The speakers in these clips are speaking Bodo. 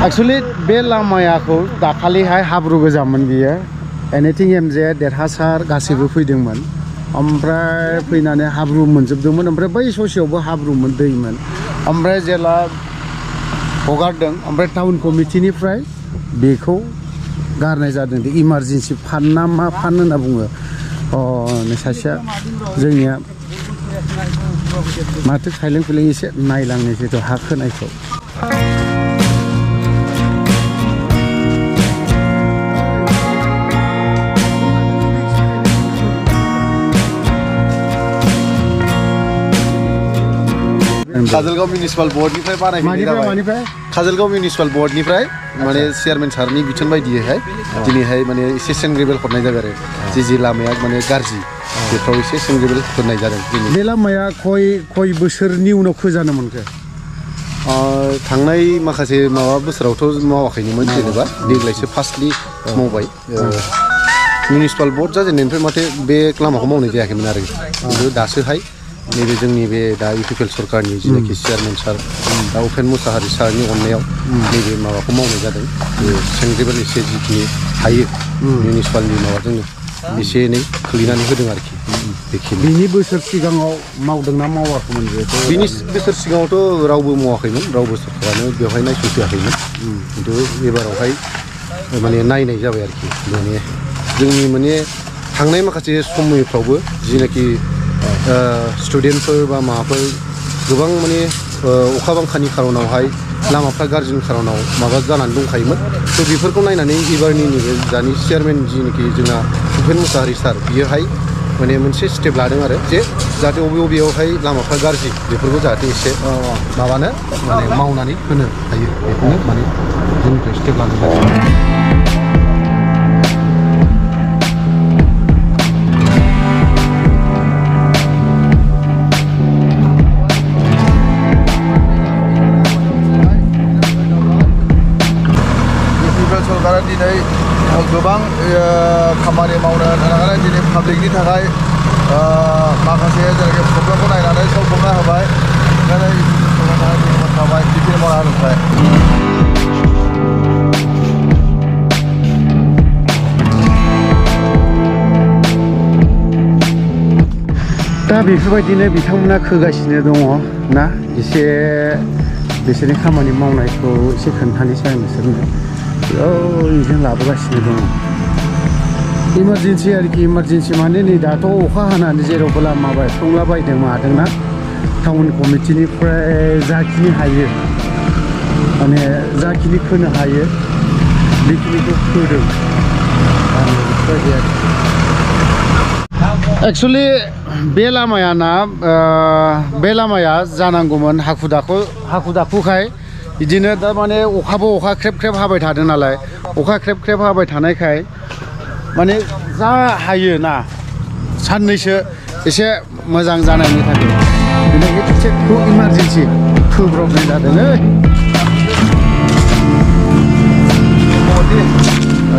एक्चुअली बे लामायाखौ दाखालिहाय हाब्रु गोजामोन बियो एनिथिं एमजे देरहासार गासैबो फैदोंमोन ओमफ्राय फैनानै हाब्रु मोनजोबदोंमोन ओमफ्राय बै ससेयावबो हाब्रुमोन दैमोन ओमफ्राय जेला हगारदों ओमफ्राय टाउन कमिटिनिफ्राय बेखौ गारनाय जादों इमारजेन्सि फान्ड ना मा फान्ड होनना बुङो नै सासेया जोंनिया माथो खायलें खुइलें एसे नायलांनो जिथु हा खोनायखौ काजलगांव म्युनिसिपाल बोर्डनिफ्राय बानायनाय जाबाय काजलगांव म्युनिसिपाल बोर्डनिफ्राय माने चेयारमेन सारनि बिथोन बायदियैहाय दिनैहाय माने एसे सेंग्रेबेल हरनाय जाबाय आरो जे लामाया माने गाज्रि बेफ्राव एसे सेंग्रेबेल होनाय जादों बे लामाया खय बोसोरनि उनाव खोजानो मोनखो थांनाय माखासे माबा बोसोरावथ' मावाखैमोन जेनेबा देग्लायसो फार्स्टलि मावबाय म्युनिसिपाल बोर्ड जाजेननायनिफ्राय माथो बे लामाखौ मावनाय जायाखैमोन आरो खिन्थु दासोहाय नैबे जोंनि बे दा इउपिपिएल सरकारनि जिनाखि चेयारमेन सार दा उपेन मुसाहारि सारनि अननायाव नैबे माबाखौ मावनाय जादों सेंग्रेबेल एसे जिखिनि हायो म्युनिसिपालनि माबाजोंनो एसे एनै खोलैनानै होदों आरोखि बेखिनि बिनि बोसोर सिगाङाव मावदोंना मावाखैमोन बिनि बोसोर सिगाङावथ' रावबो मावाखैमोन रावबो सरकारानो बेवहाय नायसंफैयाखैमोन खिन्थु एबारावहाय माने नायनाय जाबाय आरोखि माने जोंनि माने थांनाय माखासे समफ्रावबो जिनाखि स्टुडेन्टफोर बा माबाफोर गोबां माने अखा बांखानि खारनावहाय लामाफ्रा गाज्रिनि खारनाव माबा जानानै दंखायोमोन थ' बेफोरखौ नायनानै एबारनि नैबे दानि चेयारमेन जिनाखि जोंना उपेन मुसाहारि सार बियोहाय माने मोनसे स्टेप लादों आरो जे जाहाथे बबेयावहाय लामाफ्रा गाज्रि बेफोरखौ जाहाथे एसे माबानो माने मावनानै होनो हायो बेखौनो माने जोंनिफ्राय स्टेप लादों जादों दिनै गोबां खामानि मावनो थानानै दिनै पाब्लिकनि थाखाय माखासे जेनाखि प्रब्लेमखौ नायनानै सल्भ खालामना होबाय ओंखायनो थाबाय बिपिन मावना दा बेफोरबायदिनो बिथांमोना खोगासिनो दङ ना एसे बिसोरनि खामानि मावनायखौ एसे खोन्थानोसै आं बिसोरनो जों लाबोगासिनो दङ इमारजेन्सि आरोखि इमारजेन्सि माने नै दाथ' अखा हानानै जेरावबो लामा बायफ्लंलाबायदों मादोंना टाउन कमिटिनिफ्राय जाखिनि हायो माने जाखिनि खोनो हायो बेखिनिखौ खोदों बेफोरबायदि आरो एक्सुवेलि बे लामाया जानांगौमोन हाखु दाखुखाय बिदिनो दा माने अखा ख्रेब ख्रेब हाबाय थादों नालाय अखा ख्रेब ख्रेब हाबाय थानायखाय माने जा हायो ना साननैसो एसे मोजां जानायनि थाखाय बेनिखायनो एसे इमारजेन्सि खोब्रबनाय जादों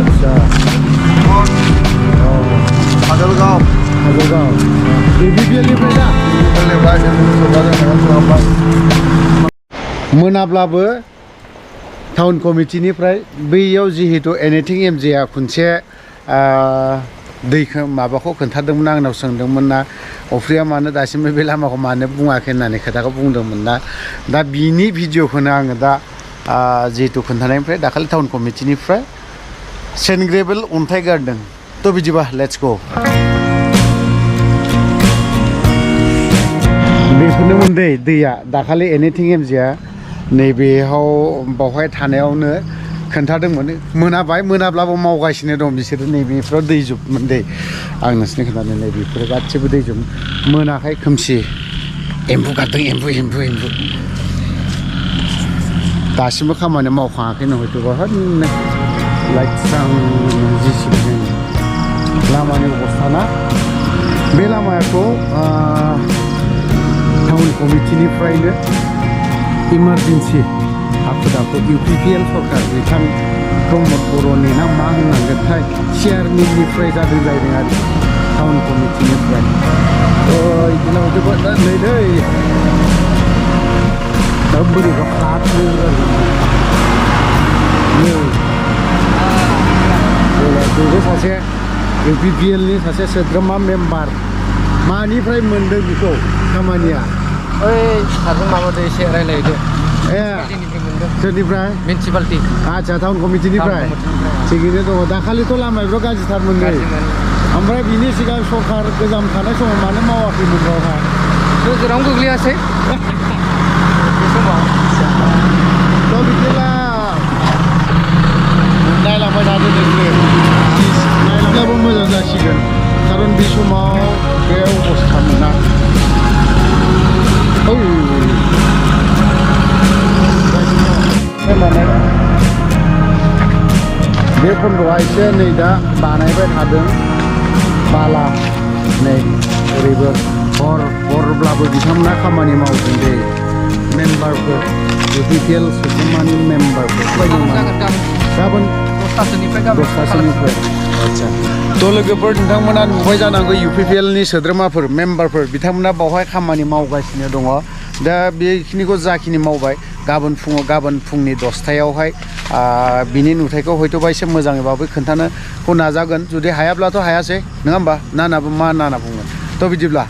आदसा काजलगांव मोनाब्लाबो टाउन कमिटिनिफ्राय बैयाव जिहेतु एनिथिं एमजेआ खनसे दैखौ माबाखौ खोन्थादोंमोन आंनाव सोंदोंमोन ना अफ्रिया मानो दासिमबो बे लामाखौ मानो बुङाखै होननानै खोथाखौ बुंदोंमोन ना दा बिनि भिडिअखौनो आङो दा जिहेतु खोन्थानायनिफ्राय दाखालि टाउन कमिटिनिफ्राय सेन्ट-ग्रेभेल अन्थाइ गारदों थ' बिदिबा लेट्स गो बेफोरनोमोन दैया दाखालि एनिथिं एमजेआ नैबेयाव बावहाय थानायावनो खोन्थादोंमोन मोनाब्लाबो मावगासिनो दं बिसोरो नैबेफ्राव दै जोबमोन आं नोंसोरनि खोन्थानो नैबेफोरो गासिबो दै जोब मोनाखै खोमसि एम्फौ गारदों एम्फौ दासिमबो खामानि मावखाङाखैनो हयथ'बा होननो लाइट स्रां जिसिबि लामानि अबस्था ना बे लामाखौ टाउन कमिटिनिफ्रायनो इमारजेन्सि हाखु दाखु इउपिपिएल सरकार बिथां प्रमद बर'नि ना मा होननांगोनथाय चेयारमेननिफ्राय जादों जाहैदों आरो टाउन कमिटिनिफ्राय बिदिनो जोबोद नै दा बोरैबा सासे UPPL नि सासे सोद्रोमा मेम्बार मानिफ्राय मोनदों बेखौ खामानिया ओइ सारजों माबादो एसे रायलायदो ए सोरनिफ्राय मिउनिसिपालिटि आच्छा टाउन कमिटिनिफ्राय थिगैनो दङ दाखालिथ' लामाफ्राव गाज्रिथारमोनलै ओमफ्राय बिनि सिगां सरखार गोजाम थानाय समाव मानो मावाखैमोन बावहाय जेरावनो गोग्लैयासै बे समाव थ' बिदिब्ला नायलांबाय थादो नोंसोर नायलांब्लाबो मोजां जासिगोन खारन बे समाव बे अबस्थामोन ना माने बे खन्द'आ एसे नै दा बानायबाय थादों बाला नै ओरैबो हरब्लाबो बिथांमोना खामानि मावदों दे मेम्बारफोर UPPL सोद्रोमानि मेम्बारफोर गाबोन 10:00 आच्छा थ' लोगोफोर नोंथांमोना नुबाय जानांगौ UPPL नि सोद्रोमाफोर मेम्बारफोर बिथांमोना बावहाय खामानि मावगासिनो दङ दा बेखिनिखौ जाखिनि मावबाय गाबोन फुंनि 10:00 बिनि नुथायखौ हयथ'बा एसे मोजाङैबाबो खोन्थानोखौ नाजागोन जुदि हायाब्लाथ' हायासै नङा होमबा ना होनना बुंगोन थ' बिदिब्ला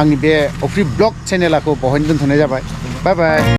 आंनि बे अफ्रि ब्लग चेनेलखौ बावहायनो दोनथ'नाय जाबाय बाय बाय